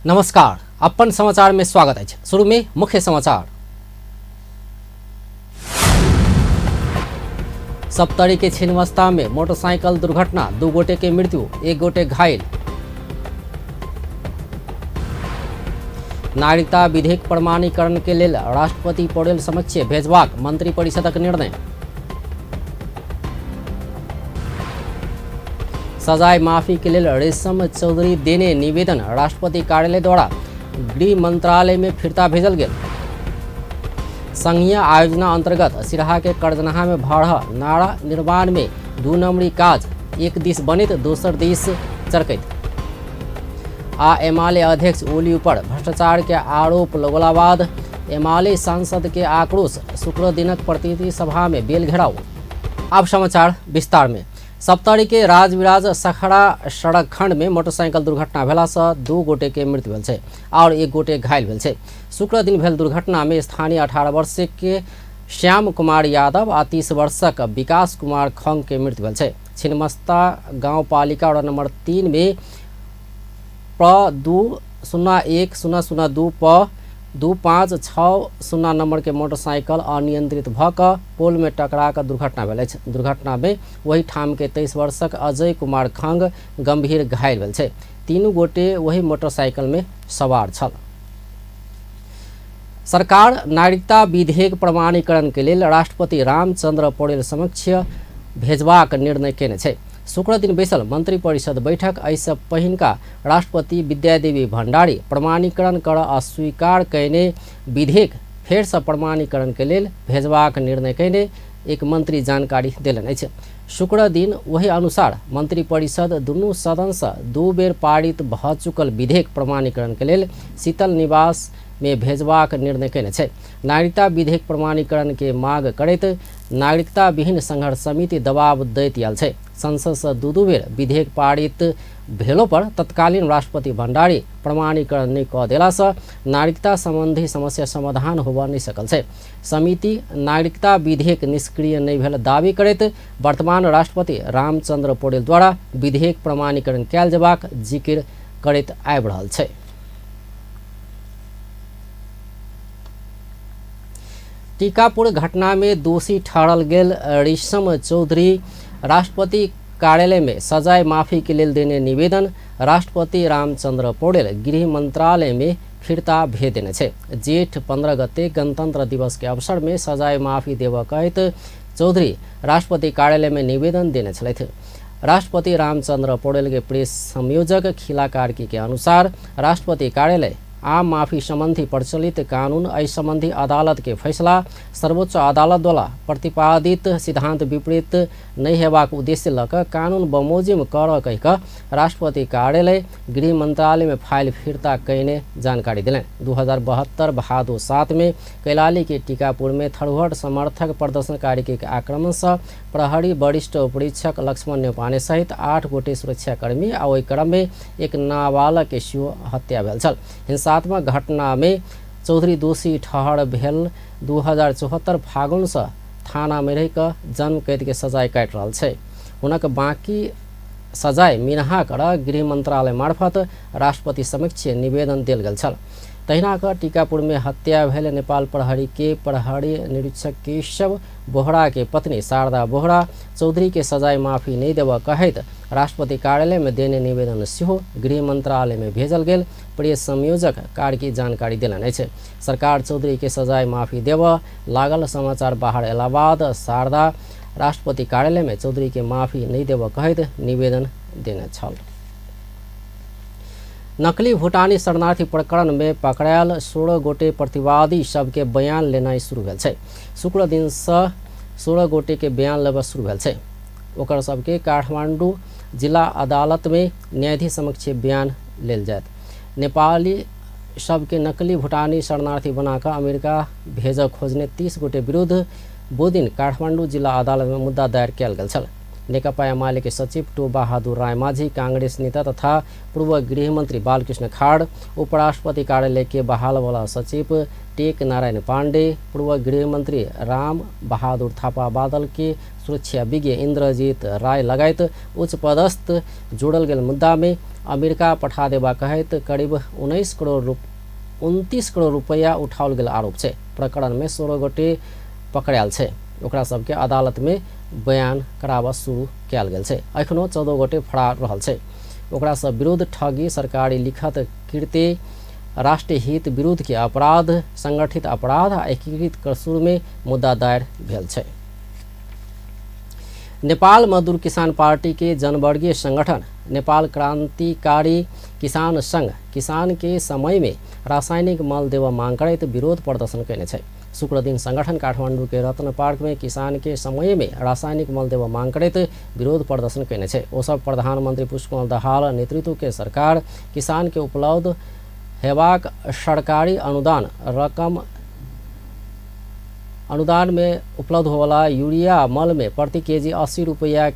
नमस्कार, अपन समाचार में स्वागत अछि। शुरू में मुख्य समाचार। सप्तरी के छिन्नमस्ता में मोटरसाइकिल दुर्घटना, 2 गोटे के मृत्यु, 1 गोटे घायल। नागरिकता विधेयक प्रमाणीकरण के लेल राष्ट्रपति पौडेल समक्ष भेजबाक मंत्रिपरिषदक निर्णय। सजाय माफी के लेल रेशम चौधरी देने निवेदन राष्ट्रपति कार्यालय द्वारा गृह मंत्रालय में फिरता भेजल गेल। संघीय आयोजना अंतर्गत सिरहा के करजनहा में भऽ रहल नारा निर्माण में 2 नंबरी काज, एक दिस बनित दोसर दिस चरकैत। आ एमाले अध्यक्ष ओली पर भ्रष्टाचार के आरोप लगौला बाद एमाले सांसद के आक्रोश, शुक्र दिनक प्रतिनिधि सभा में बेल घेराव। अब समाचार विस्तार में। सप्तरी के राजविराज सखड़ा सड़क खंड में मोटरसाइकिल दुर्घटना भेला से 2 गोटे के मृत्यु भेल छै और 1 गोटे घायल भेल छै। शुक्र दिन भेल दुर्घटना में स्थानीय 18 वर्षीय के श्याम कुमार यादव आ 30 वर्षक विकास कुमार खंग के मृत्यु भेल छै। छिन्नमस्ता गांवपालिका वार्ड नंबर 3 में प 2 0 1 0 0 2 प 2 5 6 0 नंबर के मोटरसाइकिल अनियंत्रित भ क पोल में टकरा क दुर्घटना भेल अछि। दुर्घटना में वही ठाम के 23 वर्षक अजय कुमार खंग गंभीर घायल भेल छै। 3 गोटे वही मोटरसाइकिल में सवार छल। सरकार नागरिकता विधेयक प्रमाणीकरण के लेल राष्ट्रपति रामचंद्र पौडेल समक्ष भेजबाक निर्णय केने छै। शुक्र दिन बैसल मंत्रिपरिषद बैठक एहिसँ पहिनका राष्ट्रपति विद्यादेवी भण्डारी प्रमाणीकरण कर अस्वीकार कयने विधेयक फेरसँ प्रमाणीकरण के लेल भेजबाक निर्णय कयने एक मंत्री जानकारी देलनि अछि। शुक्र दिन वही अनुसार मंत्रिपरिषद दुनू सदनसँ 2 बेर पारित भऽ चुकल विधेयक प्रमाणीकरण के लेल शीतल निवास में भेजबाक निर्णय कयने छै। नागरिकता विधेयक प्रमाणीकरण के मांग करैत नागरिकता विहीन संघर्ष समिति दबाव दैत आयल छै। संसद से 2-2 बेर विधेयक पारित भेलो पर तत्कालीन राष्ट्रपति भण्डारी प्रमाणीकरण नहि कऽ देलासँ नागरिकता संबंधी समस्या समाधान होबऽ नहि सकल छै। समिति नागरिकता विधेयक निष्क्रिय नहि भेल दावी करैत वर्तमान राष्ट्रपति रामचंद्र पौडेल द्वारा विधेयक प्रमाणीकरण कयल जेबाक जिक्र करैत आबि रहल छै। टीकापुर घटना में दोषी ठहरल गेल रेशम चौधरी राष्ट्रपति कार्यालय में सजाय माफी के लेल देने निवेदन राष्ट्रपति रामचंद्र पौडेल गृह मंत्रालय में फिर्ता भेज देने छै। जेठ 15 गते गणतंत्र दिवस के अवसर में सजाय माफी देव कहैत चौधरी राष्ट्रपति कार्यालय में निवेदन देने छलथि। राष्ट्रपति रामचंद्र पौडेल के प्रेस संयोजक खिला कार्की के अनुसार राष्ट्रपति कार्यालय आम माफी संबंधी प्रचलित कानून एहि संबंधी अदालत के फैसला सर्वोच्च अदालत द्वारा प्रतिपादित सिद्धांत विपरीत नहि हेबाक उद्देश्य लऽ कऽ कानून बमोजिम करऽ कहि कऽ राष्ट्रपति कार्यालय गृह मंत्रालय में फाइल फिर्ता कयने जानकारी देलनि। 2072 भादो 7 में कैलाली के टीकापुर में थरुहट समर्थक प्रदर्शनकारी के आक्रमण से प्रहरी वरिष्ठ उपरीक्षक लक्ष्मण नेपाने सहित 8 गोटे सुरक्षाकर्मी आ ओहि क्रम में एक नाबालग के सेहो हत्या भेल छल। हिंसात्मक घटना में चौधरी दोषी ठहर भेल 2074 फागुन से थाना में रहि कऽ जन्म कैद के सजाय काटि रहल छै। हुनक बाकी सजाय मिनहा कर गृह मंत्रालय मार्फत राष्ट्रपति समक्ष निवेदन देल गेल छल। तहिना कऽ टीकापुर में हत्या भेल नेपाल प्रहरी के प्रहरी निरीक्षक केशव बोहरा के पत्नी शारदा बोहरा चौधरी के सजाय माफी नहीं देबऽ कहैत राष्ट्रपति कार्यालय में देने निवेदन सेहो गृह मंत्रालय में भेजल गेल प्रेस संयोजक कार्की जानकारी देलनि अछि। सरकार चौधरी के सजाय माफी देबऽ लागल समाचार बाहर अयला बाद शारदा राष्ट्रपति कार्यालय में चौधरी के माफी नहीं देबऽ कहैत निवेदन देने छल। नकली भूटानी शरणार्थी प्रकरण में पकड़ायल 16 गोटे प्रतिवादी सबके बयान लेनाइ शुरू भेल छै। शुक्र दिन से 16 गोटे के बयान लेबऽ शुरू भेल छै। ओकर सबके काठमांडू जिला अदालत में न्यायाधीश समक्ष बयान लेल जायत। नेपाली सबके नकली भूटानी शरणार्थी बनाकऽ अमेरिका भेजऽ खोजने 30 गोटे विरुद्ध बुधदिन काठमांडू जिला अदालत में मुद्दा दायर कयल गेल छल। नेकपा एमाले के सचिव टोबहादुर रायमाझी, कांग्रेस नेता तथा पूर्व गृहमन्त्री बालकृष्ण खाड़, उपराष्ट्रपति कार्यालय के बहालवाला सचिव टेक नारायण पाण्डे, पूर्व गृहमन्त्री राम बहादुर थापा बादल के सुरक्षा विज्ञ इन्द्रजीत राय लगायत उच्च पदस्थ जोड़ल गेल मुद्दा में अमेरिका पठा देबा कहैत करीब 29 करोड़ रुपैया उठाओल गेल आरोप छै। प्रकरण में 16 गोटे पकड़ायल छै। ओकरा सबके अदालत में बयान कराबऽ शुरू कयल गेल छै। एखनो 14 गोटे फरार रहल छै। ओकरा सब विरुद्ध ठगी, सरकारी लिखत कृत्य, राष्ट्रीय हित विरुद्ध के अपराध, संगठित अपराध आ एकीकृत कसूर में मुद्दा दायर भेल छै। नेपाल मजदूर किसान पार्टी के जनवर्गीय संगठन नेपाल क्रांतिकारी किसान संघ किसान के समय में रासायनिक मल देव मांग करैत विरोध प्रदर्शन कयने छै। शुक्रदिन संगठन काठमाडौँ के रत्न पार्क में किसान के समय में रासायनिक मल देव मांग करैत विरोध प्रदर्शन कयने छै। ओ सब प्रधानमंत्री पुष्पकमल दाहाल नेतृत्व के सरकार किसान के उपलब्ध हेबाक सरकारी अनुदान रकम अनुदान में उपलब्ध होवाला यूरिया मल में प्रति केजी 80 रुपैया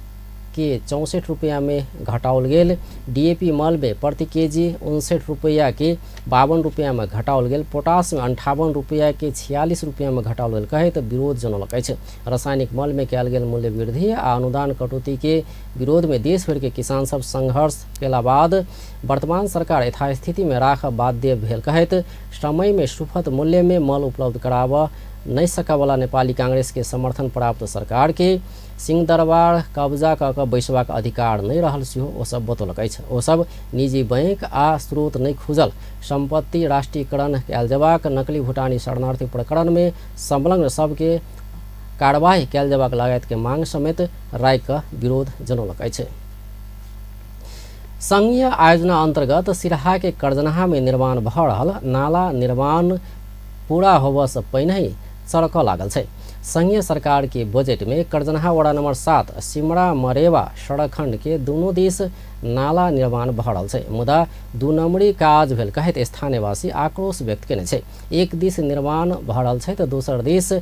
के 64 रुपैया में घटाओल गेल, डीएपी मल में प्रति केजी 59 रुपैया के 52 रुपैया में घटाओल गेल, पोटास में 58 रुपैया के 46 रुपैया में घटाओल गेल कहैत विरोध जनौलक अछि। रासायनिक मल में कयल गेल मूल्य वृद्धि आ अनुदान कटौती के विरोध में देशभर के किसान सब संघर्ष केला बाद वर्तमान सरकार यथास्थिति में राख बाध्य भेल कहैत समय में सुफत मूल्य में मल उपलब्ध कराबऽ नहीं सकऽवला नेपाली कांग्रेस के समर्थन प्राप्त सरकार के सिंहदरबार कब्जा कऽ कऽ बैसबाक अधिकार नहि रहल सेहो ओसब बतौलक अछि। ओसब निजी बैंक आ स्रोत नहि खुजल सम्पत्ति राष्ट्रीयकरण कयल जेबाक, नकली भूटानी शरणार्थी प्रकरण में संलग्न सबके कार्यवाही कयल जेबाक लगायत के मांग समेत राय कऽ विरोध जनौलक अछि। संघीय आयोजना अंतर्गत सिरहा के करजनहा में निर्माण भऽ रहल नाला निर्माण पूरा होबऽ से पहिनहि चरकऽ लागल छै। संघीय सरकार के बजट में करजनहा वडा नंबर 7 सिमरा मरेवा सड़क खंड के दोनों दिस नाला निर्माण भऽ रहल छै, मुदा दू नम्बरी काज भेल कहैत स्थानीयवासी आक्रोश व्यक्त केने छै। एक दिस निर्माण भऽ रहल छै तऽ दोसर दिस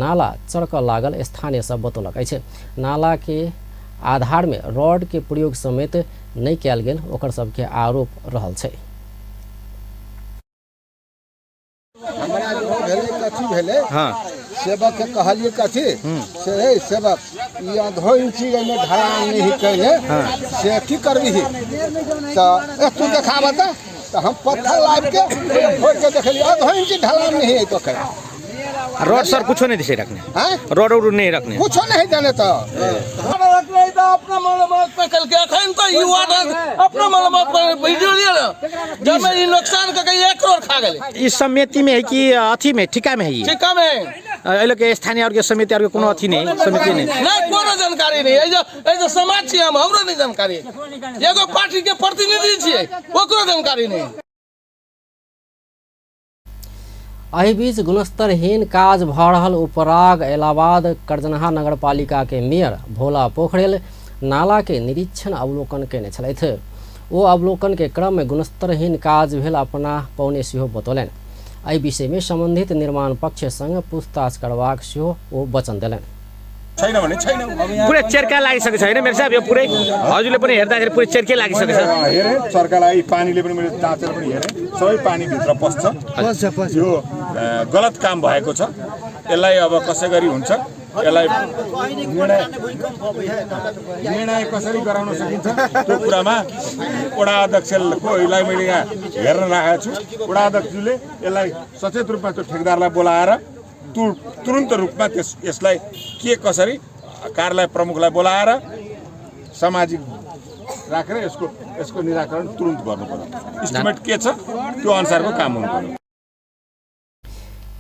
नाला चरकऽ लागल स्थानीय सब बतौलक अछि। नाला के आधार में रॉड के प्रयोग समेत नहि कयल गेल ओकर सबके आरोप रहल छै। हमरा जो भेलै कथी भेलै, हाँ। सेवक के कहलिए कथी से हे सेवक ई आधो इंची एहिमे ढलान नहीं कैले, हाँ। से की करबी तऽ तू देखाबऽ तऽ हम पत्थर लाबि के फोड़ के देखलिए आधो इंची ढलान नहीं है तो रोड सर कुछो नहीं दिसे रखने, रोड उड नहीं रखने, कुछो नहीं जाने तो अपना मालूमात पे कल के अखन तो ई वार्ड अपना मालूमात पर वीडियो लिया ना जब मैं ई नुकसान के 1 करोड़ खा गेले। ई समिति में है कि अथी में ठिका में है? ई ठिका में है। ए लोग के स्थानीय और के समिति और के कोनो अथी नहीं, समिति नहीं, नहीं कोनो जानकारी नहीं। ए जो समाज छी हम हमरो नहीं जानकारी, एगो पार्टी के प्रतिनिधि छी ओकरो जानकारी नहीं। एहि बीच गुणस्तरहीन काज भऽ रहल उपराग अयलाबाद करजनहा नगरपालिका के मेयर भोला पोखरेल नाला के निरीक्षण अवलोकन कयने छलथि। ओ अवलोकन के क्रम में गुणस्तरहीन काज भेल अपना पौने सेहो बतौलनि। एहि विषय में संबंधित निर्माण पक्ष संग पूछताछ करबाक सेहो ओ वचन देलनि। छैन भने छैन, पुरै चर्का लागिसकेको छ हैन मेरो साहब? यो पुरै हजुरले पनि हेर्दाखेरि पुरै चर्कै लागिसकेको छ। हेरे चर्का लागि पानीले पनि मैले जाँचेर पनि हेरेँ, सबै पानी भित्र पस्छ। यो गलत काम भएको छ। यसलाई अब कसै गरी हुन्छ, यसलाई निर्णय कसरी गराउन सकिन्छ त्यो कुरामा वडा अध्यक्षको यसलाई मैले यहाँ हेर्न राखेको छु। वडा अध्यक्षले यसलाई सचेत रूपमा त्यो ठेकदारलाई बोलाएर तुरन्त रूपमा यसलाई के कसरी कार्यालय प्रमुखलाई बोलाएर सामाजिक राखेर यसको निराकरण तुरन्त गर्नु पर्यो। एस्टिमेट के छ त्यो अनुसारको काम हुनु पर्यो।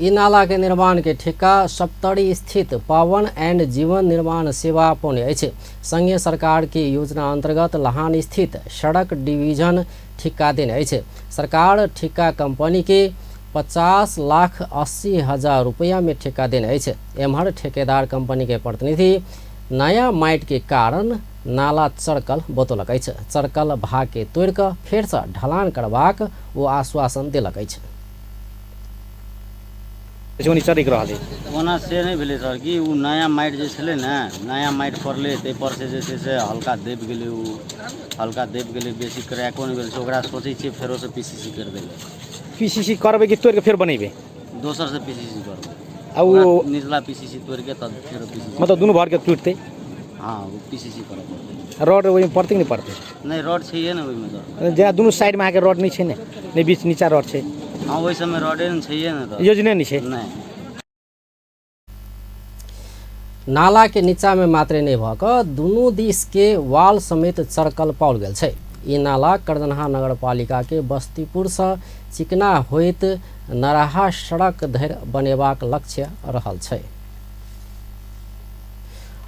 ई नाला के निर्माण के ठेका सप्तरी स्थित पवन एंड जीवन निर्माण सेवा पौने अछि। संघीय सरकार के योजना अंतर्गत लहान स्थित सड़क डिवीजन ठिक्का देने अछि। सरकार ठिक्का कंपनी के 50,80,000 रुपया में ठेका देने अछि। एम्हर ठेकेदार कंपनी के प्रतिनिधि नया माटि के कारण नाला चरकल बतौलक अछि। चरकल भाग के तोड़ि कऽ फेरसँ ढलान करबाक ओ आश्वासन देलक अछि। ओनी चरकि रहल अइ। ओना से नहि भेलै सर, कि ओ नया माटि जे छलै ने, नया माटि पड़लै ताहिपर से जे छै से हल्का दबि गेलै, ओ हल्का दबि गेलै, बेसी क्रैको नहि भेल छै। ओकरा सोचै छियै फेरोसँ पीसीसी करि दै लए। पीसीसी करबै कि तोड़िके फेर बनेबै? दोसरसँ पीसीसी करबै। आ ओ निचला पीसीसी तोड़िके तब फेरो पीसीसी। मतलब दुनू भरके टूटतै? हँ, ओ पीसीसी करऽ पड़तै। रड ओहिमे पड़तै कि नहि पड़तै? नहि, रड छैहे ने ओहिमे सर। जेना दुनू साइडमे अहाँके रड नहि छै ने, नहि बीच नीचा रड छै। हँ, ओहि सबमे रडे ने छैहे ने, तऽ योजने नहि छै। नहि। नाला के नीचा में मात्रे नहि भऽ कऽ दुनू दिस के वाल समेत चरकल पाओल गेल छै। ई नाला करजनहा नगरपालिका के बस्तीपुर से चिकना होइत नराहा सड़क धरि बनेबाक लक्ष्य रहल छै।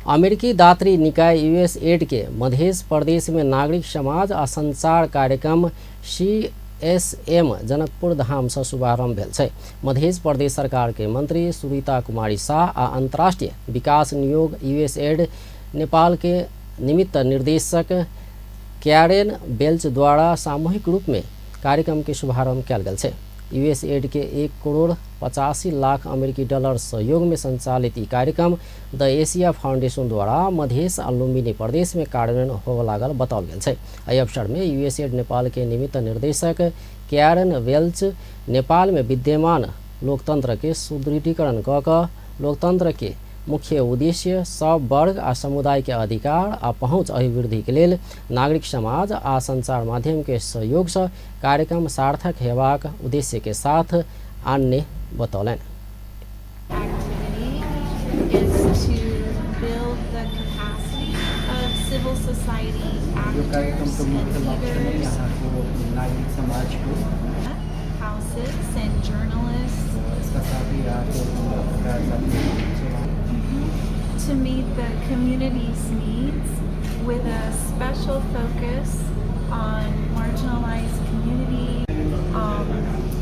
अमेरिकी दात्री निकाय यूएसएड के मध्य प्रदेश में नागरिक समाज आ संचार कार्यक्रम सीएसएम जनकपुर धाम से शुभारंभ भेल छै। मध्य प्रदेश सरकार के मंत्री सुरीता कुमारी शाह आ अंतर्राष्ट्रीय विकास नियोग यूएसएड नेपाल के निमित्त निर्देशक क्यारेन बेल्च द्वारा सामूहिक रूप में कार्यक्रम के शुभारंभ कयल गेल छै। यूएसएड के 1,85,00,000 अमेरिकी डॉलर सहयोग में संचालित ई कार्यक्रम द एशिया फाउंडेशन द्वारा मधेश आ लुम्बिनी प्रदेश में कार्यान्वयन होबय लागल बताओल गेल छै। एहि अवसर में यूएसएड नेपाल के निमित्त निर्देशक क्यारन वेल्च नेपाल में विद्यमान लोकतंत्र के सुदृढ़ीकरण कऽ कऽ लोकतंत्र के मुख्य उद्देश्य सब वर्ग आ समुदाय के अधिकार आ पहुँच अभिवृद्धि के लेल नागरिक समाज आ संचार माध्यम के सहयोग से कार्यक्रम सार्थक हेबाक उद्देश्य के साथ आनने बतौलनि। Activity is to build the capacity of civil society yo actors कार्यक्रमको मुख्य and लक्ष्य नै leaders, यहाँको नागरिक समाजको houses and journalists यसका साथै यहाँको पत्रकार साथीहरू हुन्छ to meet the community's needs with a special focus on marginalized community,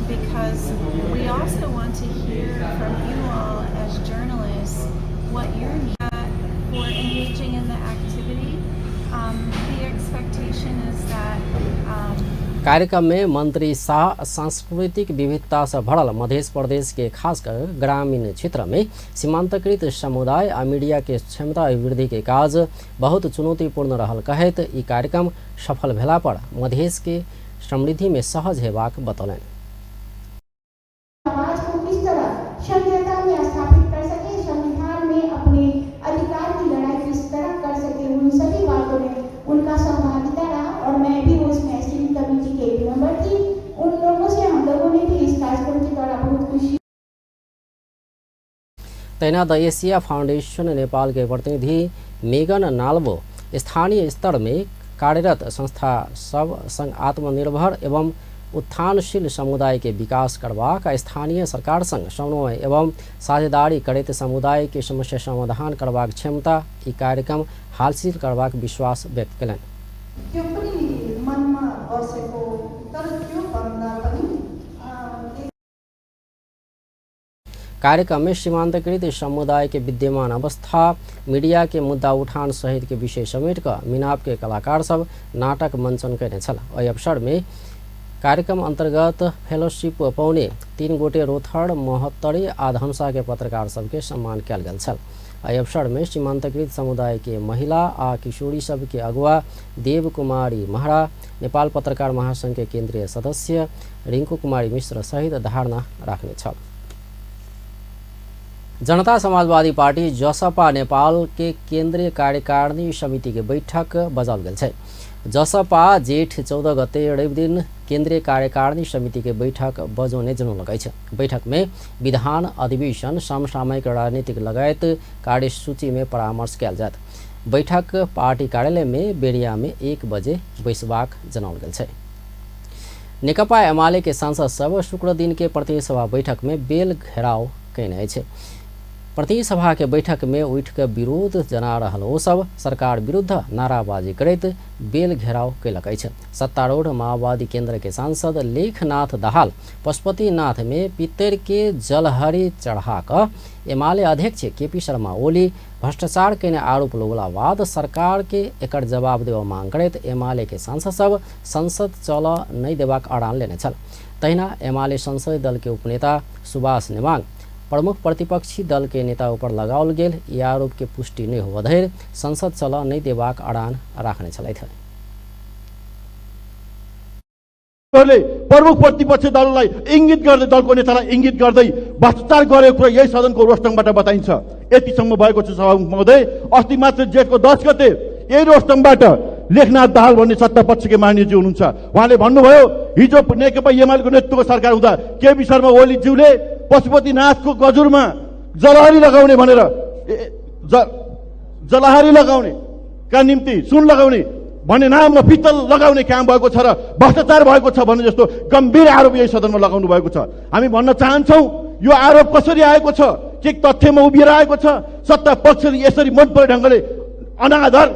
because we also want to hear from you all as journalists what your needs for engaging in the activity. The expectation is that कार्यक्रम में मंत्री शाह सांस्कृतिक विविधता से भरल मध्य प्रदेश के खासकर ग्रामीण क्षेत्र में सीमांतकृत समुदाय आ मीडिया के क्षमता अभिवृद्धि के काज बहुत चुनौतीपूर्ण रहल कहैत ई कार्यक्रम सफल भेला पर मधेश के समृद्धि में सहज हेबाक बतौलनि। समाज को किस तरह संघीयता में स्थापित कर सके, संविधान में अपने अधिकार की लड़ाई किस तरह कर सके, उन सभी बातों में उनका सहभागिता रहा और मैं भी उसमें स्टीयरिंग कमेटी के एक मेंबर थी। उन लोगों से हम लोगों ने भी इस कार्यक्रम के द्वारा बहुत खुशी तहिना द एशिया फाउंडेशन नेपाल के प्रतिनिधि मेगन नाल्वो स्थानीय स्तर में कार्यरत संस्था सब संग आत्मनिर्भर एवं उत्थानशील समुदाय के विकास करबाक आ स्थानीय सरकार संग समन्वय एवं साझेदारी करैत समुदाय के समस्या समाधान करबाक क्षमता ई कार्यक्रम हासिल करबाक विश्वास व्यक्त कयलनि। त्यो पनि मनमा बसेको, तर त्योभन्दा पनि कार्यक्रम में सीमांतकृत समुदाय के विद्यमान अवस्था, मीडिया के मुद्दा उठान सहित के विषय समेट कऽ मिनाप के कलाकार सब नाटक मंचन कयने छल। एहि अवसर में कार्यक्रम अंतर्गत फेलोशिप पौने 3 गोटे रोथड़, महोत्तरी आ धनुषा के पत्रकार सबके सम्मान कयल गेल छल। एहि अवसर में सीमांतकृत समुदाय के महिला आ किशोरी सबके अगुवा देव कुमारी महरा, नेपाल पत्रकार महासंघ के केंद्रीय सदस्य रिंकू कुमारी मिश्र सहित धारणा राखने छल। जनता समाजवादी पार्टी जसपा नेपाल के केंद्रीय कार्यकारिणी समिति के बैठक बजाओल गेल छै। जसपा जेठ 14 गते रवि दिन केंद्रीय कार्यकारिणी समिति के बैठक बजौने जनौलक अछि। बैठक में विधान अधिवेशन, समसामयिक राजनीतिक लगायत कार्यसूची में परामर्श कयल जायत। बैठक पार्टी कार्यालय में बेरिया में 1 बजे बैसबाक जनौल गेल छै। नेकपा एमाले के सांसद सब शुक्र दिन के प्रतिनिधि सभा बैठक में बेल घेराव कयने अछि। प्रतिनिधि सभा के बैठक में उठि कऽ विरोध जना रहल ओ सब सरकार विरुद्ध नाराबाजी करैत बेल घेराव कयलक अछि। सत्तारूढ़ माओवादी केंद्र के सांसद लेखनाथ दाहाल पशुपतिनाथ में पितर के जलहरी चढ़ा कऽ एमाले अध्यक्ष केपी शर्मा ओली भ्रष्टाचार कयने आरोप लगौला बाद सरकार के एकर जवाब देबऽ मांग करैत एमाले के सांसद सब संसद चलऽ नहि देबाक अड़ान लेने छल। तहिना एमाले संसदीय दल के उपनेता सुभाष नेमाङ प्रमुख प्रतिपक्षी दल के नेता ऊपर लगाओल गेल ई आरोप के पुष्टि नहि होबऽ धरि संसद चलऽ नहि देबाक अड़ान राखने छलथि। प्रमुख प्रतिपक्षी दललाई इङ्गित गर्दै, दलको नेतालाई इङ्गित गर्दै भ्रष्टाचार गरेको कुरा यही सदनको रोस्टङबाट बताइन्छ। यतिसम्म भएको छ सभामुख महोदय। अस्ति मात्र जेठको 10 गते यही रोस्टङबाट लेखनाथ दाहाल भन्ने सत्ता पक्षकै मान्यज्यू हुनुहुन्छ, उहाँले भन्नुभयो हिजो नेकपा एमालेको नेतृत्वको सरकार हुँदा केपी शर्मा ओलीज्यूले पशुपतिनाथको गजुरमा जलहरी लगाउने भनेर जलहरी लगाउने का निम्ति सुन लगाउने भन्ने नाममा पित्तल लगाउने काम भएको छ र भ्रष्टाचार भएको छ भन्ने जस्तो गम्भीर आरोप यही सदनमा लगाउनु भएको छ। हामी भन्न चाहन्छौँ यो आरोप कसरी आएको छ, के तथ्यमा उभिएर आएको छ? सत्ता पक्षले यसरी मन परे ढङ्गले अनाधार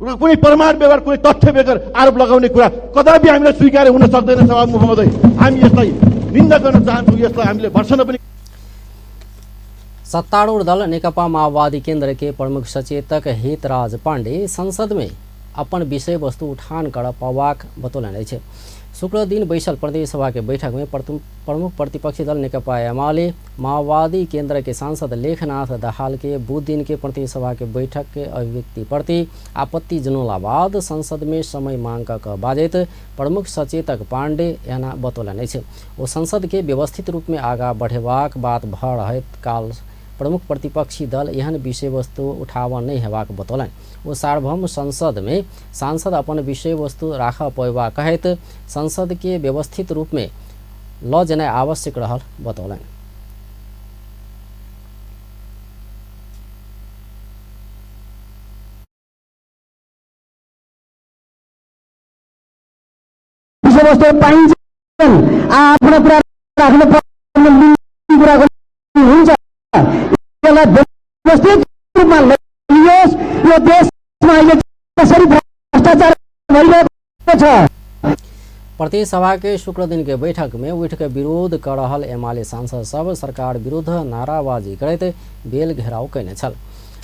कुनै प्रमाण बेगर कुनै तथ्य बेगर आरोप लगाउने कुरा कदापि हामीलाई स्वीकार्य हुन सक्दैन। सभामुख महोदय, हामी यसलाई निन्दा गर्न चाहन्छौँ, यसलाई हामीले भर्सना पनि। सत्तारूढ़ दल नेकपा माओवादी केंद्र के प्रमुख सचेतक हितराज पांडे संसद में अपन विषय वस्तु उठान कर पवाक बतौलनि अछि। शुक्र दिन बैसल प्रदेश सभा के बैठक में प्रमुख प्रतिपक्षी दल नेकपा एमाले माओवादी केंद्र के सांसद लेखनाथ दाहाल के बुध दिन के प्रदेश सभा के बैठक के अभिव्यक्ति प्रति आपत्ति जनौला बाद संसद में समय मांग क बाजैत प्रमुख सचेतक पांडे एना बतौलनि अछि। ओ संसद के व्यवस्थित रूप में आगा बढ़ेबाक बात भ रहैत काल प्रमुख प्रतिपक्षी दल एहन विषय वस्तु उठाव नहि हेबाक बतौलनि। ओ सार्वभौम संसद में सांसद अपन विषय वस्तु राख पयबा कहैत संसद के व्यवस्थित रूप में ल जेनाइ आवश्यक रहल बतौलनि। विषयवस्तु पाइन्छ, आफ्नो कुरा राख्नु पर्ने कुरा हुन्छ, यसलाई व्यवस्थित रूपमा लियोस्। यो देशमा अहिले कसरी भ्रष्टाचार भइरहेको छ। प्रदेश सभा के शुक्र दिन के बैठक में उठ के विरोध कर रहल एमाले सांसद सब सरकार विरुद्ध नाराबाजी करैत बेल घेराव कयने छल।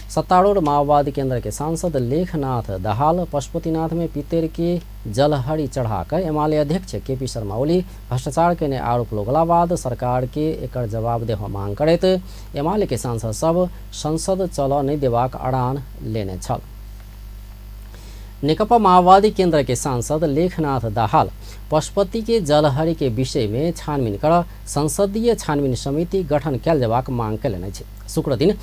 सत्तारूढ़ माओवादी केंद्र के सांसद लेखनाथ दाहाल पशुपतिनाथ में पितर के जलहरी चढ़ाकर एमाले अध्यक्ष केपी शर्मा ओली भ्रष्टाचार के आरोप लगला बाद सरकार के एकर जवाब देह मांग करैत एमाले के सांसद सब संसद चल नहीं देबाक अड़ान लेने छल। नेकपा माओवादी केंद्र के सांसद लेखनाथ दाहाल पशुपति के जलहरी के विषय में छानबीन कर संसदीय छानबीन समिति गठन कयल जेबाक मांग कयलनि अछि। शुक्र दिन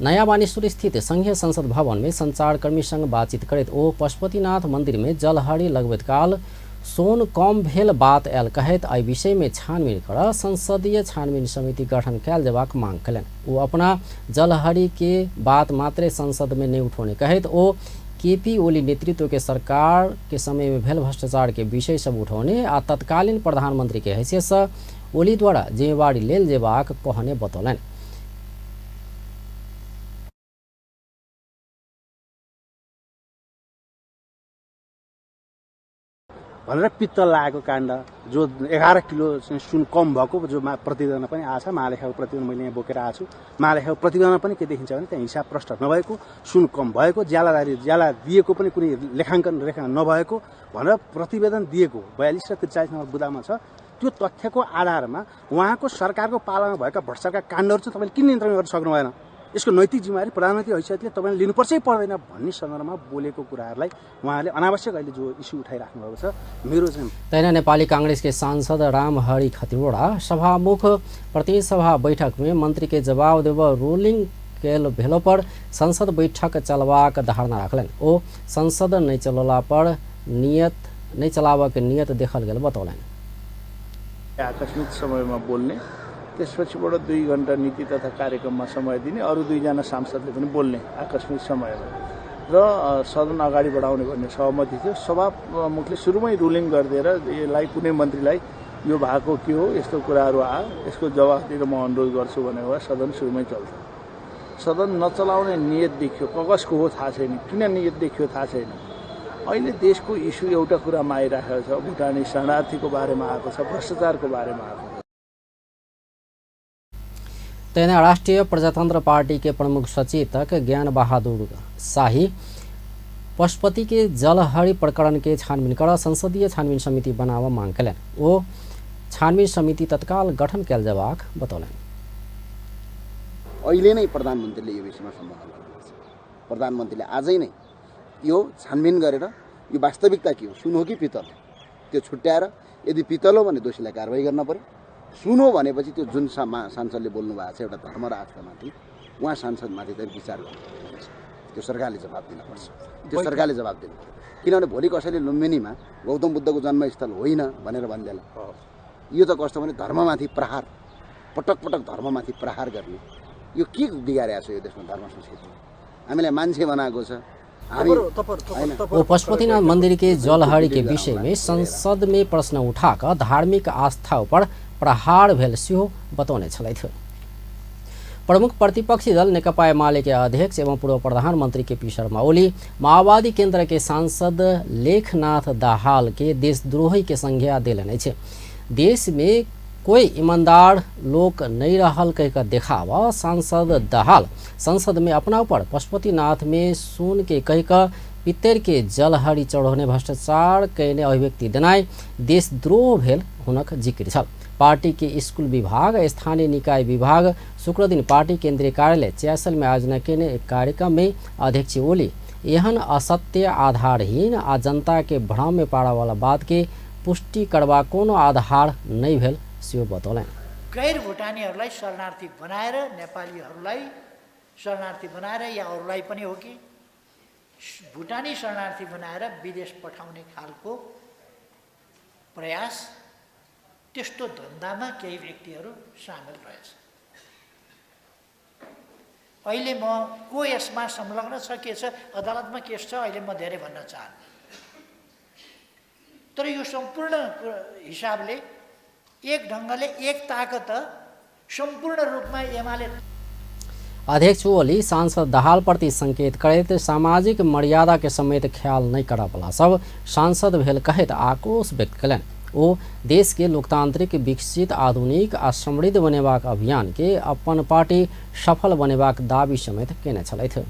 नया बानेश्वर स्थित संघीय संसद भवन में संचारकर्मी संग बातचीत करैत ओ पशुपतिनाथ मंदिर में जलहरी लगबैत काल सोन कम भेल बात आयल कहैत एहि विषय में छानबीन कर संसदीय छानबीन समिति गठन कयल जेबाक मांग कयलनि। ओ अपना जलहरी के बात मात्रे संसद में नहीं उठौने कहैत ओ केपी ओली नेतृत्व के सरकार के समय में भेल भ्रष्टाचार के विषय सब उठौने आ तत्कालीन प्रधानमंत्री के हैसियत से ओली द्वारा जिम्मेवारी लेल जेबाक कहने बतौलनि। भनेर पित्तल लागेको काण्ड जो 11 किलो सुन कम भएको जो प्रतिवेदन पनि आएको छ, महालेखाको प्रतिवेदन मैले यहाँ बोकेर आएको छु। महालेखाको प्रतिवेदन पनि के देखिन्छ भने त्यहाँ हिसाब प्रष्ट नभएको, सुन कम भएको, ज्यालादारी ज्याला दिएको पनि कुनै लेखाङ्कन रेखा नभएको भनेर प्रतिवेदन दिएको 42 र 43 नम्बर बुदामा छ। त्यो तथ्यको आधारमा उहाँको सरकारको पालामा भएका भ्रष्टाचारका काण्डहरू चाहिँ तपाईँले किन नियन्त्रण गर्न सक्नु भएन? यसको नैतिक जिम्मेवारी प्रधानमन्त्री हैसियतले तपाईँले लिनुपर्छै पर्दैन भन्ने सन्दर्भमा बोलेको कुराहरूलाई उहाँले अनावश्यक अहिले जो इस्यु उठाइराख्नु भएको छ मेरो चाहिँ। तहिना नेपाली कांग्रेस के सांसद रामहरि खतिवड़ा सभामुख प्रतिसभा बैठक में मंत्री के जवाब देव रूलिंग कैल भेलो पर संसद बैठक चलबाक धारणा रखलनि। ओ संसद नहि चलला पर नियत नहि चलाबक नियत देखल गेल बतौलनि। आकस्मिक समयमा बोल्ने, त्यसपछिबाट 2 घण्टा नीति तथा कार्यक्रममा समय दिने, अरू 2 जना सांसदले पनि बोल्ने आकस्मिक समयमा र सदन अगाडि बढाउने भन्ने सहमति थियो। सभामुखले सुरुमै रुलिङ गरिदिएर यसलाई कुनै मन्त्रीलाई यो भएको के हो, यस्तो कुराहरू आयो, यसको जवाफ दिएर म अनुरोध गर्छु भनेको भए सदन सुरुमै चल्छ। सदन नचलाउने नियत देखियो, कसको हो थाहा छैन, किन नियत देखियो थाहा छैन। अहिले देशको इस्यु एउटा कुरामा आइराखेको छ, भुटानी शरणार्थीको बारेमा आएको छ, भ्रष्टाचारको बारेमा आएको छ। तहिना राष्ट्रिय प्रजातंत्र पार्टी के प्रमुख सचेतक ज्ञान बहादुर शाही पशुपति के जलहरी प्रकरण के छानबीन कर संसदीय छानबीन समिति बनाव मांग कयलनि। ओ छानबीन समिति तत्काल गठन कयल जेबाक बतौलनि। अहिले नै प्रधानमन्त्रीले यो विषयमा सम्बोधन गर्नुपर्छ। प्रधानमन्त्रीले आजै नै यो छानबिन गरेर यो वास्तविकता के हो, सुन हो कि पितल हो, त्यो छुट्याएर यदि पितल हो भने दोषीलाई कारवाही गर्न पर्यो, सुन हो भनेपछि त्यो जुन सांसदले बोल्नु भएको छ एउटा धर्म र आस्थामाथि, उहाँ सांसदमाथि चाहिँ विचार गर्नुपर्छ। त्यो सरकारले जवाब दिनुपर्छ, त्यो सरकारले जवाब दिनु पर्यो। किनभने भोलि कसैले लुम्बिनीमा गौतम बुद्धको जन्मस्थल होइन भनेर भनिदिएला, यो त कस्तो भने धर्ममाथि प्रहार, पटक पटक धर्ममाथि प्रहार गर्ने, यो के बिगारेको छ यो देशमा धर्म संस्कृति? हामीलाई मान्छे बनाएको छ। वो पशुपतिनाथ मंदिर के जलहरी के विषय में संसद में प्रश्न उठाकर धार्मिक आस्था पर प्रहार भेल सेहो बतौने छलथि। प्रमुख प्रतिपक्षी दल नेकपा एमाले के अध्यक्ष एवं पूर्व प्रधानमंत्री के पी शर्मा ओली माओवादी केंद्र के सांसद लेखनाथ दाहाल के देशद्रोही के संज्ञा देलनि अछि। देश में कोई ईमानदार लोग नहीं रहल कह देखावा सांसद दाहाल संसद में अपना ऊपर पशुपतिनाथ में सुन के कह कर पितर के जलहरी चढ़ौने भ्रष्टाचार कयने अभिव्यक्ति देनाइ देशद्रोह भेल हुनक जिक्र छल। पार्टी के स्कूल विभाग स्थानीय निकाय विभाग शुक्रदिन पार्टी केंद्रीय कार्यालय च्यासल में आयोजना केने एक कार्यक्रम में अध्यक्ष ओली एहन असत्य आधारहीन आ जनता के भ्रम में पाड़ा वाला बात के पुष्टि करबा कोनो आधार नहीं भेल सेहो बतौलनि। गैर भुटानीहरूलाई शरणार्थी बनाएर, नेपालीहरूलाई शरणार्थी बनाएर या अरूलाई पनि हो कि भुटानी शरणार्थी बनाएर विदेश पठाउने खालको प्रयास, त्यस्तो धन्दामा केही व्यक्तिहरू सामेल रहेछ। अहिले म को यसमा संलग्न छ के छ, अदालतमा केस छ, अहिले म धेरै भन्न चाहन्न। तर यो सम्पूर्ण हिसाबले एक ढङ्गले एक ताकत सम्पूर्ण रूपमा एमाले। अध्यक्ष ओली सांसद दाहाल प्रति संकेत करैत सामाजिक मर्यादा के समेत ख्याल नहीं करऽ वाला सब सांसद भेल कहैत आक्रोश व्यक्त कयलनि। ओ देश के लोकतांत्रिक विकसित आधुनिक आ समृद्ध बनेबाक अभियान के अपन पार्टी सफल बनेबाक दावी समेत केने छलथि।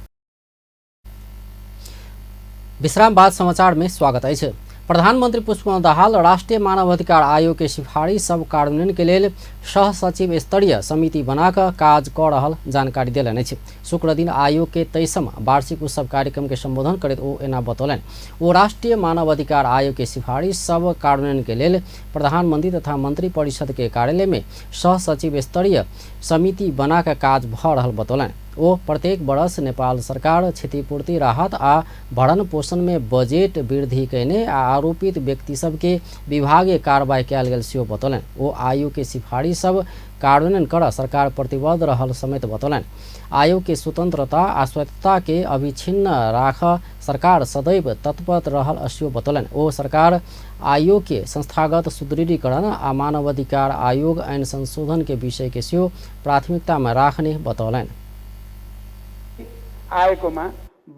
विश्राम बाद समाचार में स्वागत अछि। प्रधानमंत्री पुष्पकमल दाहाल राष्ट्रीय मानवाधिकार आयोग के सिफारिश सब कार्यान्वयन के लेल सह सचिव स्तरीय समिति बनाकर काज क रहल जानकारी देलनि अछि। शुक्रदिन आयोग के 23वां वार्षिक उत्सव कार्यक्रम के संबोधन करैत ओ एना बतौलनि। ओ राष्ट्रीय मानवाधिकार आयोग के सिफारिश सब कार्यान्वयन के लेल प्रधानमंत्री तथा मंत्री परिषद के कार्यालय में सह सचिव स्तरीय समिति बनाकर काज भ रहल बतौलनि। ओ प्रत्येक वर्ष नेपाल सरकार क्षतिपूर्ति राहत आ भरण पोषण में बजेट वृद्धि कयने आ आरोपित व्यक्ति सबके विभागीय कार्रवाई कयल गेल सेहो बतौलनि। ओ आयोग के सिफारिश सब कार्यान्वयन कर सरकार प्रतिबद्ध रहल समेत बतौलनि। आयोग के स्वतंत्रता आ स्वायत्तता के अविच्छिन्न राख सरकार सदैव तत्पर रहल सेहो बतौलनि। ओ सरकार आयोग के संस्थागत सुदृढ़ीकरण आ मानवाधिकार आयोग ऐन संशोधन के विषय के सेहो प्राथमिकता में राखने बतौलनि। आएकोमा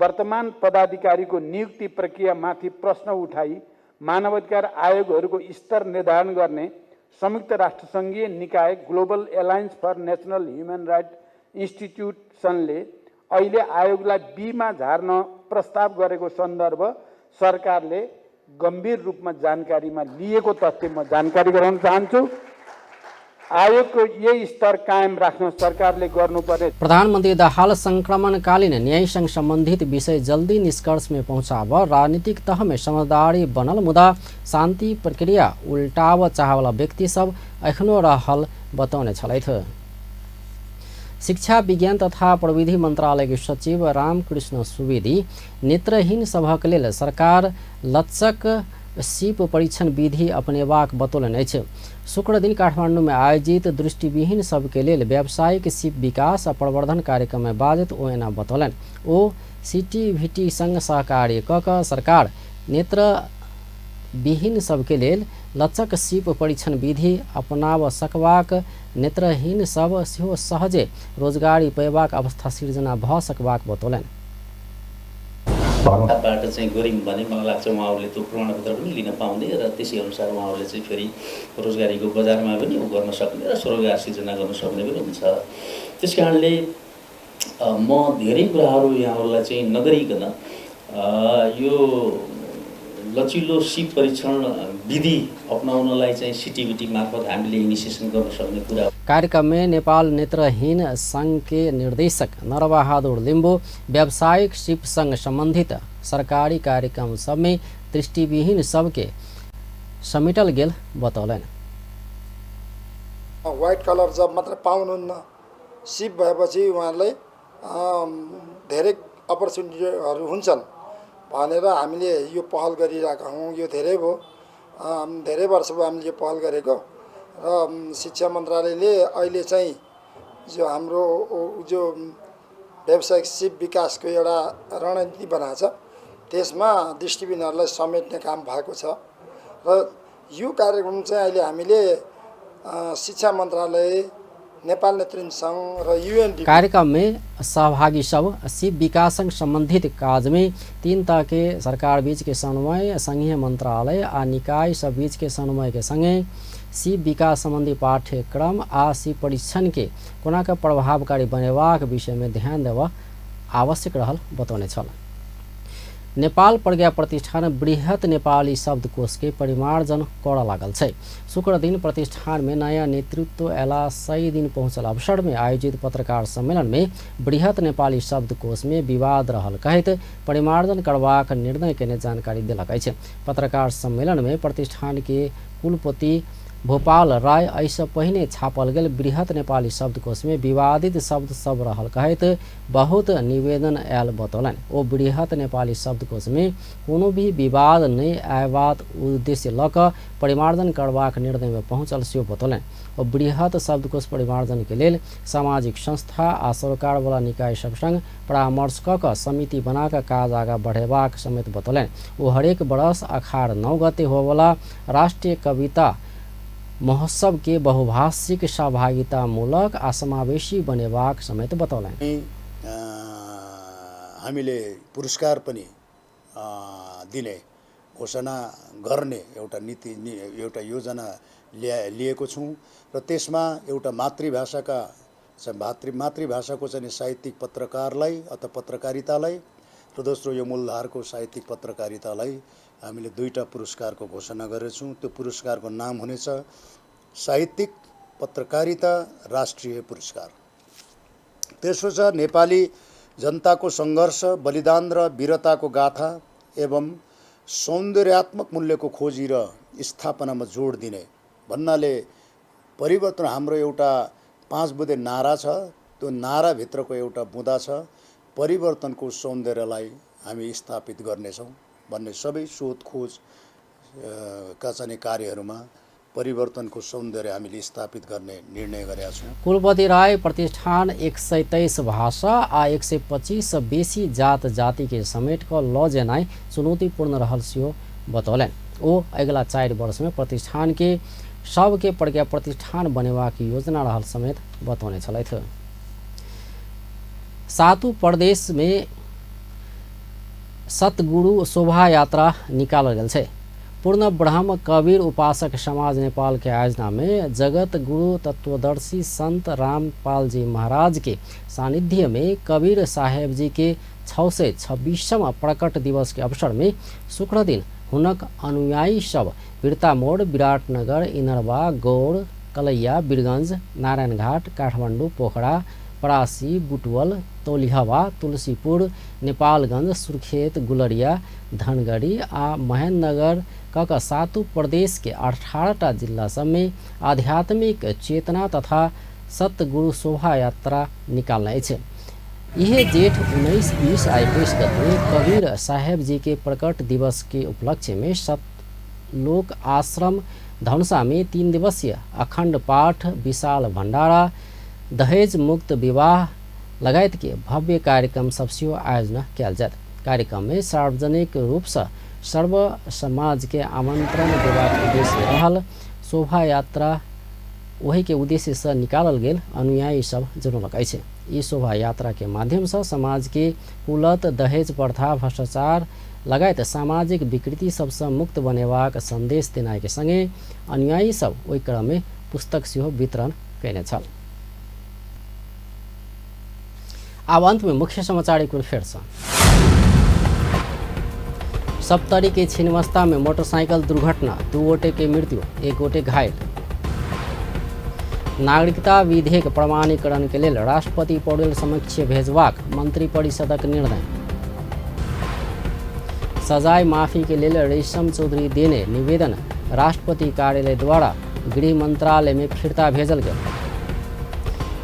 वर्तमान पदाधिकारीको नियुक्ति प्रक्रियामाथि प्रश्न उठाई मानवाधिकार आयोगहरूको स्तर निर्धारण गर्ने संयुक्त राष्ट्रसङ्घीय निकाय Global Alliance for National Human Right इन्स्टिट्युसनले अहिले आयोगलाई बीमा झार्न प्रस्ताव गरेको सन्दर्भ सरकारले गम्भीर रूपमा जानकारीमा लिएको तथ्य म जानकारी गराउन चाहन्छु। आयोगको यही स्तर कायम राख्न सरकारले गर्नुपर्ने। प्रधानमंत्री दाहाल संक्रमणकालीन न्यायसँग संबंधित विषय जल्दी निष्कर्ष में पहुंचाब राजनीतिक तह में समझदारी बनल मुदा शांति प्रक्रिया उल्टाव चाहवाला व्यक्ति सब एखनो रहल बतौने छलथि। शिक्षा विज्ञान तथा प्रविधि मंत्रालय के सचिव रामकृष्ण सुवेदी नेत्रहीन सभक लेल सरकार लचक सीप परीक्षण विधि अपनेबाक बतौलनि अछि। शुक्रदिन काठमाडौँ में आयोजित दृष्टिविहीन सबके लेल व्यावसायिक सीप विकास आ प्रवर्धन कार्यक्रम में बाजैत ओ एना बतौलनि। ओ सीटीवीटी संग सहकार्य क क सरकार नेत्रविहीन सबके लेल लचक सीप परीक्षण विधि अपनाब सकबाक, नेत्रहीन सब सेहो सहजे रोजगारी पयबाक अवस्था सिर्जना भ सकबाक बतौलनि। बाट चाहिँ गऱ्यौँ भने मलाई लाग्छ उहाँहरूले त्यो प्रमाणपत्र पनि लिन पाउने र त्यसै अनुसार उहाँहरूले चाहिँ फेरि रोजगारीको बजारमा पनि उ गर्न सक्ने र स्वरोजगार सिर्जना गर्न सक्ने पनि हुन्छ। त्यस कारणले म धेरै कुराहरू यहाँहरूलाई चाहिँ नगरिकन यो लचिलो सिप परीक्षण विधि अपनाउनलाई चाहिँ सिटिभिटी मार्फत हामीले इनिसिएसन गर्न सक्ने कुरा। कार्यक्रम में नेपाल नेत्रहीन संघ के निर्देशक नरबहादुर लिम्बू व्यावसायिक सिप संघ संबंधित सरकारी कार्यक्रम सब में दृष्टिविहीन सबके समेटल गेल बतौलनि। व्हाइट कलर जब मात्र पाउनुहुन्न, सिप भएपछि उहाँहरूलाई धेरै अपर्च्युनिटीहरू हुन्छन् भनेर हामीले यो पहल गरिरहेका हौँ। यो धेरै भयो, धेरै वर्ष भयो हामीले यो पहल गरेको र शिक्षा मन्त्रालयले अहिले चाहिँ जो हाम्रो जो व्यावसायिक सिप विकासको एउटा रणनीति बनाएको छ त्यसमा दृष्टिविहीनहरूलाई समेट्ने काम भएको छ र यो कार्यक्रम चाहिँ अहिले हामीले शिक्षा मन्त्रालय, नेपाल नेतृत्व संघ र यूएनडी। कार्यक्रम में सहभागी सब सिप विकास संबंधित काज में तीन तह के सरकार बीच के समन्वय, संघीय मंत्रालय आ निकाय सब बीच के समन्वय के संगे सिप विकास संबंधी पाठ्यक्रम आ सिप परीक्षण के कोना के प्रभावकारी बनेबाक विषय में ध्यान देवा आवश्यक रहल बतौने छल। नेपाल प्रज्ञा प्रतिष्ठान बृहत नेपाली शब्दकोश के परिमार्जन कर लागल छै। शुक्र दिन प्रतिष्ठान में नया नेतृत्व अयला 100 दिन पहुंचल अवसर में आयोजित पत्रकार सम्मेलन में बृहत नेपाली शब्दकोश में विवाद रहल कहैत परिमार्जन करबाक निर्णय केने जानकारी देलक अछि। पत्रकार सम्मेलन में प्रतिष्ठान के कुलपति भोपाल राय एहिसँ पहिने छापल गेल बृहत नेपाली शब्दकोश में विवादित शब्द सब रहल कहैत बहुत निवेदन आयल बतौलनि। ओ बृहत नेपाली शब्दकोश में कोनो भी विवाद नहि अयबाक उद्देश्य लऽ कऽ परिमार्जन करबाक निर्णय में पहुँचल सेहो बतौलनि। ओ बृहत शब्दकोश परिमार्जन के लेल सामाजिक संस्था आ सरकारवला निकाय सब संग परामर्श कऽ कऽ समिति बना कऽ काज आगाँ बढ़ेबाक समेत बतौलनि। ओ हरेक वर्ष अखाड़ 9 गते होवला राष्ट्रिय कविता महोत्सव के बहुभाषिक सहभागितामूलक आ समावेशी बनेबाक समेत बतौलनि। हामीले पुरस्कार पनि दिने घोषणा गर्ने एउटा नीति, एउटा योजना लिएको छौँ र त्यसमा एउटा मातृभाषाका मातृभाषाको चाहिँ साहित्यिक पत्रकारलाई अथवा पत्रकारितालाई र दोस्रो यो मूलधारको साहित्यिक पत्रकारितालाई हामीले दुईटा पुरस्कारको घोषणा गरेछौँ। त्यो पुरस्कारको नाम हुनेछ साहित्यिक पत्रकारिता राष्ट्रिय पुरस्कार। तेस्रो छ नेपाली जनताको सङ्घर्ष, बलिदान र वीरताको गाथा एवं सौन्दर्यात्मक मूल्यको खोजी र स्थापनामा जोड दिने भन्नाले परिवर्तन हाम्रो एउटा 5 बुँदे नारा छ, त्यो नाराभित्रको एउटा बुँदा छ परिवर्तनको सौन्दर्यलाई हामी स्थापित गर्नेछौँ भन्ने सबै सोधखोज का चाहिँ कार्यहरूमा परिवर्तनको सौन्दर्य हामीले स्थापित गर्ने निर्णय गरेका छौँ। कुलपति राय प्रतिष्ठान 123 भाषा आ 125 बेसी जात जाति के समेट कऽ लऽ जेनाइ चुनौतीपूर्ण रहल सेहो बतौलनि। ओ अगिला 4 वर्ष में प्रतिष्ठान के सबके प्रज्ञा प्रतिष्ठान बनेबाक योजना रहल समेत बतौने छलथि। सातु प्रदेश में सतगुरु शोभा यात्रा निकालल गेल छै। पूर्ण ब्रह्म कबीर उपासक समाज नेपाल के आयोजना में जगत गुरु तत्वदर्शी संत रामपाल जी महाराज के सानिध्य में कबीर साहेब जी के 626वां प्रकट दिवस के अवसर में शुक्र दिन हुनक अनुयायी सब बिरतामोड़, विराटनगर, इनरवा, गौर, कलैया, वीरगंज, नारायणघाट, काठमाडौँ, पोखरा, परासी, बुटवल, तौलिहवा, तुलसीपुर, नेपालगंज, सुर्खेत, गुलरिया, धनगढ़ी आ महेन्द्रनगर कक सातु प्रदेश के 18टा जिला सब में आध्यात्मिक चेतना तथा सतगुरु शोभा यात्रा निकालने अछि। यह जेठ 19, 20 आ 21 गते कबीर साहेब जी के प्रकट दिवस के उपलक्ष्य में सतलोक आश्रम धनुषा में 3 दिवसीय अखंड पाठ, विशाल भंडारा, दहेज मुक्त विवाह लगायत के भव्य कार्यक्रम सब सेहो आयोजना कयल जायत। कार्यक्रम में सार्वजनिक रूप से सर्व समाज के आमंत्रण देबाक उद्देश्य रहल शोभा यात्रा वही के उद्देश्य से निकालल गेल अनुयायी सब जनौलक अछि। ई शोभा यात्रा के माध्यम से समाज के कुलत, दहेज प्रथा, भ्रष्टाचार लगायत सामाजिक विकृति सबसँ मुक्त बनेबाक संदेश देनाइ के संगे अनुयायी सब ओहि क्रम में पुस्तक सेहो वितरण कयने छल। आब अंत में मुख्य समाचार एक बेर फेर सँ। सप्तरी के छिन्नमस्ता में मोटरसाइकिल दुर्घटना, 2 गोटे के मृत्यु, 1 गोटे घायल। नागरिकता विधेयक प्रमाणीकरण के लेल राष्ट्रपति पौडेल समक्ष भेजबाक मंत्रिपरिषदक निर्णय। सजाय माफी के लेल रेशम चौधरी देने निवेदन राष्ट्रपति कार्यालय द्वारा गृह मंत्रालय में फिर्ता भेजल गेल।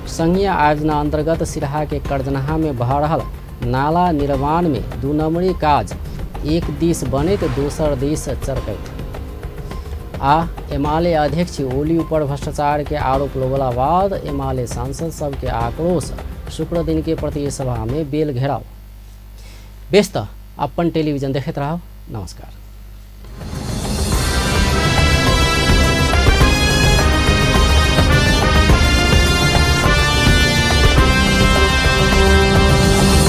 संघीय आयोजना अंतर्गत सिरहा के करजनहा में बह रहल नाला निर्माण में 2 नम्बरी काज, एक दिस बनैत दोसर दिस चरकैत। आ एमाले अध्यक्ष ओली ऊपर भ्रष्टाचार के आरोप लगला बाद एमाले सांसद सबके आक्रोश, शुक्र दिन के प्रतिनिधि सभा में बेल घेराव। बेस त अपन टेलीविजन देखैत रहब। नमस्कार।